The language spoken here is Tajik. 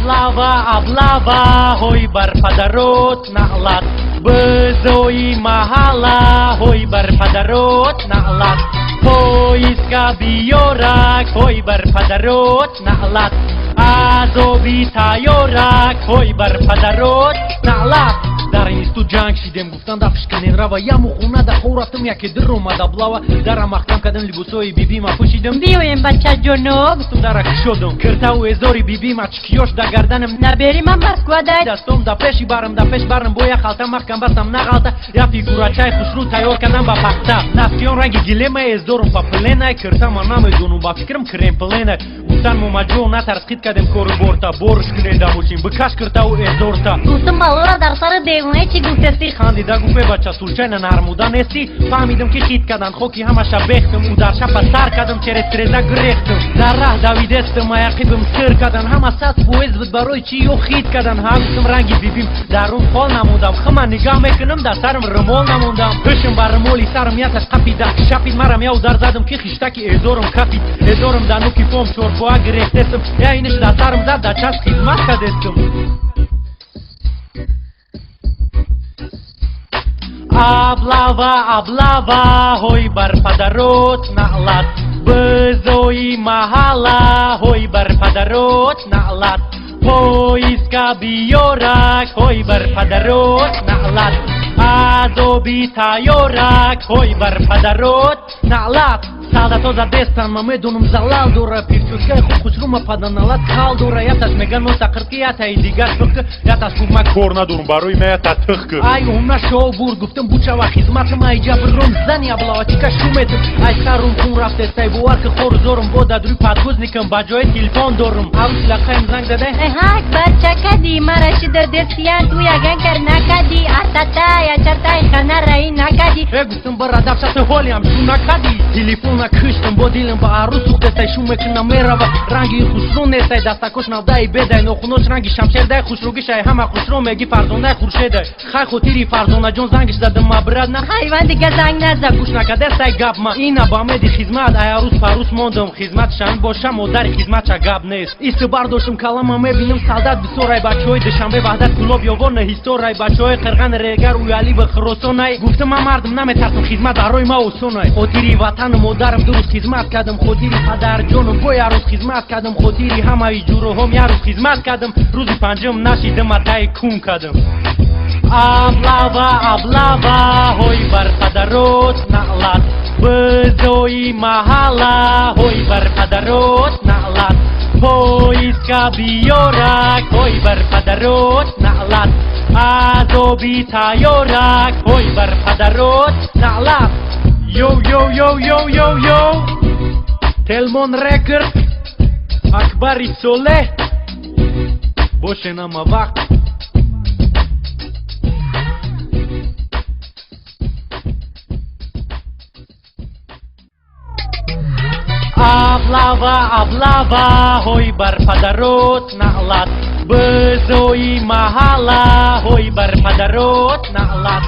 Облава, облава, ҳой бар падарот наълат. Бизои маҳалла, ҳой бар падарот наълат. Поиска биёрак, ҳой бар падарот наълат. Азоби тайёрак, ҳой бар падарот наълат. Дар институт ҷанг шидем, гуфтан дафш кунен рава. Яму хона да хов рафтам, яке дир омад облава. Дара маҳкам кардам, либосҳои бибима пӯшидам. Биёем, бачаҷоно. Гуфтам, дара кушодам, киртаву эзори бибима чикиёш да гарданам. Набери ман Москва дай. Дастом да пеши барам, да пеш барам, бо як халта маҳкам бастам на ғалта. Я фигурачаи хушрӯ тайёр кардам ба пахта. Нафтиён ранги гилема эздорум па пленай. Киртама намедонум, ба фикрам кремпленай. Гуфтан момаҷо натарс, хит кардем кору борта. Борш кунен да мошин, бикаш киртаву эзорта. Гуфтам балора дар сари девоне чӣ гуфтасӣ? Хандида гуфт: бача, случайно нармуда нестӣ? Фаҳмидам, ки хит кадан, хоки ҳамаша бехтам. Ударша па сар кардам, через треза гирехтам. Дар раҳ давидестам, аяқибам сир кадан. Ҳама сад фоиз буд, барои чӣ ё хит кадан? Ҳа, гуфтам, ранги бибим дарун хол намондам. Хима нигаҳ мекунам, дар сарам румол намондам. Ҳушм ба румоли сарам яташ қапида шапид. Марам я удар задам, ки хиштаки эзорам кафид. Эзорам дар нуки пом чорпоа гирехтестам. Я иниш дар сарам зад, дар часп хизмат кардестам. Облава, облава, ҳой бар падарот наълат. Бизои маҳалла, ҳой бар падарот наълат. Поиска биёрак, ҳой бар падарот наълат. Азоби тайёрак, ҳой бар падарот наълат. Солдато задестан, ма медонум, залал дора. Прическаи хуб хушрӯма паданалат кал дора. Яташ меган носа қирқи, ятаи дигар фиқи. Яташ гуфт: ма кор надорум, барои ма ята тих кир. Ай умна шоу бурд, гуфтам бучава хизматам. Ай ҷабрром зани облавачика шуметам. Ай сарум хун рафтестай, бовар ки хору зорум. Бо дадрӯи подгузникам ба ҷои телефон дорум. Арӯс лақаем занг задай. Ҳак бача кади мара чӣ дардестиян, ту яган кар накади, ататай ачартай хана раи накади. Э, гуфтам, бара дафшати ҳолиам шу накади. Телефона киштам, бо дилам ба арӯс сӯхтестай. Шу мекунам, мерава, ранги хушрӯ нестай. Дастакош навдаи бедай, нохунош ранги шамшердай. Хушрӯгишай ҳама хушрӯ меги, фарзонаи хуршедай. Хай, хотири фарзонаҷон зангиш задам, ма брат на. Ҳайван дига занг наза. Гӯш накардестай гап ма. Ина ба меди хизмат, ай арӯс парӯс мондам. Хизматшам боша, модари хизматша гап нест. Исту бардоштум калама, мебинам солдат бисёрай. Бачаҳои Душанбе, Ваҳдат, Кулоб, Ёвон, Ҳисорай. Бачаҳои Қирған, Регар, Уяли ва Хуросонай. Гуфтам: ман мардум наметарсам, хизмат барои ма осонай. Хотири ватану модарам дуруст хизмат кардам. Хотири падарҷону бо як рӯз хизмат кардам. Хотири ҳамаи ҷуроҳом як рӯз хизмат кардам. Рӯзи панҷум нашидам, атаи кун кардам. Облава, облава, ҳой бар падарот наълат. Бизои маҳалла, ҳой бар падарот наълат. Поиска биёрак, ҳой бар падарот наълат. Азоби тайёрак, ҳой бар падарот наълат. Йоу, йоу, йоу, йоу, йоу, йоу, Телмон Рекорд, Акбари Солеҳ бошен ама вақт. Облава, облава, ҳой бар падарот наълат. Бизои маҳалла, ҳой бар падарот наълат.